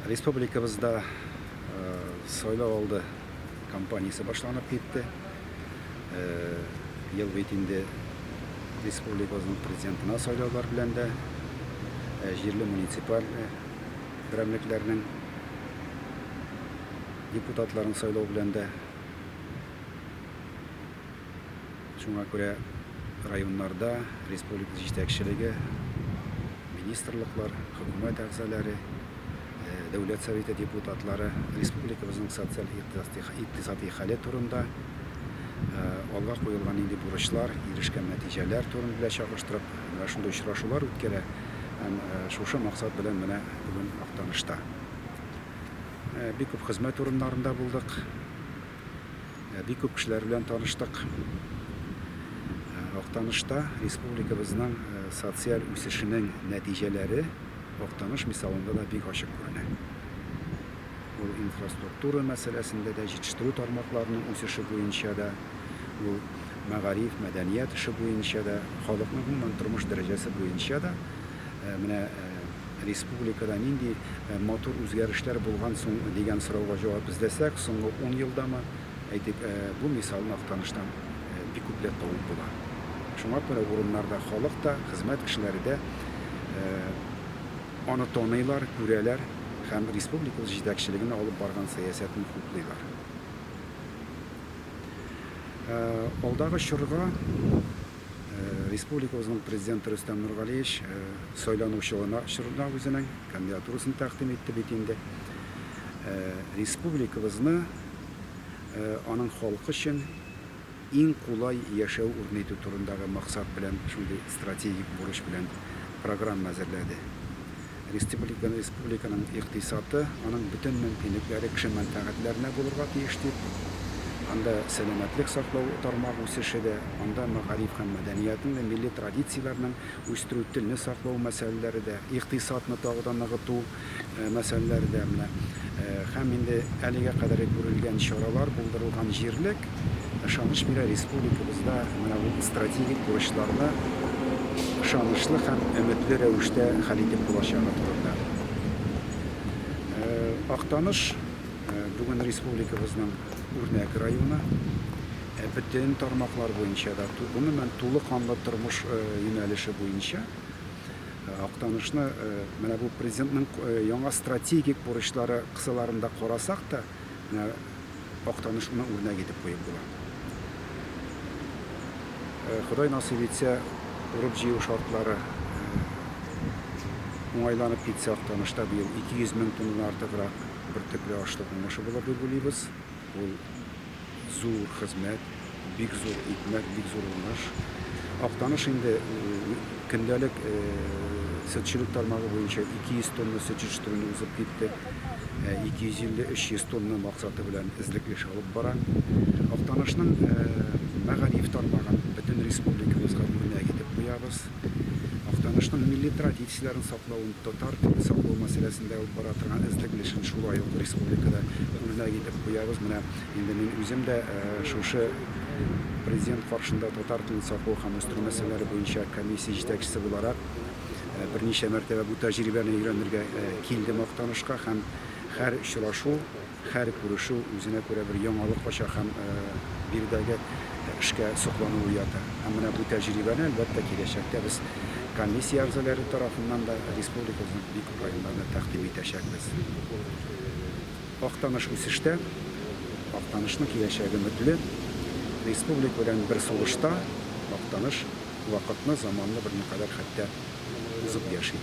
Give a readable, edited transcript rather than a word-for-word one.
Республикабызда сайлау алды кампаниясе башланып китте. Ел бит инде республикабызның президентына сайлаулар белән дә, җирле муниципаль берәмлекләрнең депутатларын сайлау белән дә. Шуңа күрә районнарда республика җитәкчелеге, министрлыклар, хөкүмәт әгъзалары, Дәүләт Советы депутатлары республикабызның социаль-икътисади хәле турында, алга куелган нинди бурычлар, ирешкән нәтиҗәләр турында чагыштырып, менә шундый очрашулар үткәрә һәм шушы максат белән менә бүген Актанышта. Бик күп хезмәт урыннарында булдык. Бик күп кешеләр белән таныштык. Актанышта республикабызның социаль үсешенең нәтиҗәләре Актаныш мисалында да бик ачык күренә. Ул инфраструктура мәсьәләсендә дә, җитештерү тармакларының үсеше буенча да, ул мәгариф, мәдәният эше буенча да, халыкның гомумән тормыш дәрәҗәсе буенча да менә республикада нинди матур үзгәрешләр булган соң дигән сорауга җавап эзләсәк, соңгы ун елдамы, әйтик, бу мисалны Актаныштан бик күпләп табып була. Шуңа күрә урыннарда халык та, хезмәт кешеләре дә аны таныйлар, күрәләр һәм республикабыз җитәкчелегенең алып барган сәясәтен хуплыйлар. Алдагы чорга Республикабызның Президенты Рөстәм Нургалиевич сайлану чорына үзенең кандидатурасын тәкъдим итте бит инде. Республикабызны аның халкы өчен иң кулай яшәү урыны итү турындагы максат белән шундый стратегик бурыч белән программа әзерләде. Республиканың икътисады, аның бөтен мөмкинлекләре кеше мәнфәгатьләренә булырга тиеш дип, анда сәламәтлек саклау тармагы үсеше дә, анда мәгариф һәм мәдәниятнең дә, милли традицияләрнең үстерү, телне саклау мәсьәләләре дә, икътисадны тагы да ныгыту мәсьәләләре дә менә һәм инде әлегә кадәр күрелгән чаралар, булдырылган җирлек ышаныч бирә, республикабызда менә бу стратегик бурычларны ышанычлы һәм өметле рәвештә хәл итеп булачагы турында. Актаныш бүген республикабызның үрнәк районы. Бөтен тармаклар буенча да, гомумән, тулы канлы тормыш юнәлеше буенча Актанышны менә бу Президентның яңа стратегик бурычлары кысаларында карасак та, менә Актанышны үрнәк итеп куеп була. Ходай насыйп итсә, урып-җыю шартлары уңайланып китсә, Актанышта быел 200 мең тоннадан артыграк бөртекле ашлык уңышы булыр дип уйлыйбыз. Ул зур хезмәт, бик зур икмәк, бик зур уңыш. Актаныш инде көндәлек сөтчелек тармагы буенча 200 тонна сөт җитештерүне узып китте. 250-300 тонна максаты белән эзлекле эш алып бара. Актанышның мәгариф тармагын бөтен республикабызга үрнәк итеп куябыз. Актанышның милли традицияләрен саклавын, татар телен саклау мәсьәләсендә алып бара торган эзлекле эшен шулай ук республикада үрнәк итеп куябыз. Менә инде мин үзем дә шушы Президент каршында татар телен саклау һәм үстерү мәсьәләләре буенча комиссия җитәкчесе буларак берничә мәртәбә бу тәҗрибәне өйрәнергә килдем Актанышка һәм һәр очрашу, һәр күрешү үзенә күрә бер яңалык ача һәм биредәге эшкә соклану уята. Һәм менә бу тәҗрибәне, әлбәттә, киләчәктә без комиссия әгъзалары тарафыннан да республикабызның бик күп районнарына тәкъдим итәчәкбез. Актаныш үсештә, Актанышның киләчәге өметле. Республика белән бер сулышта Актаныш вакытны, заманны берникадәр хәтта узып яши.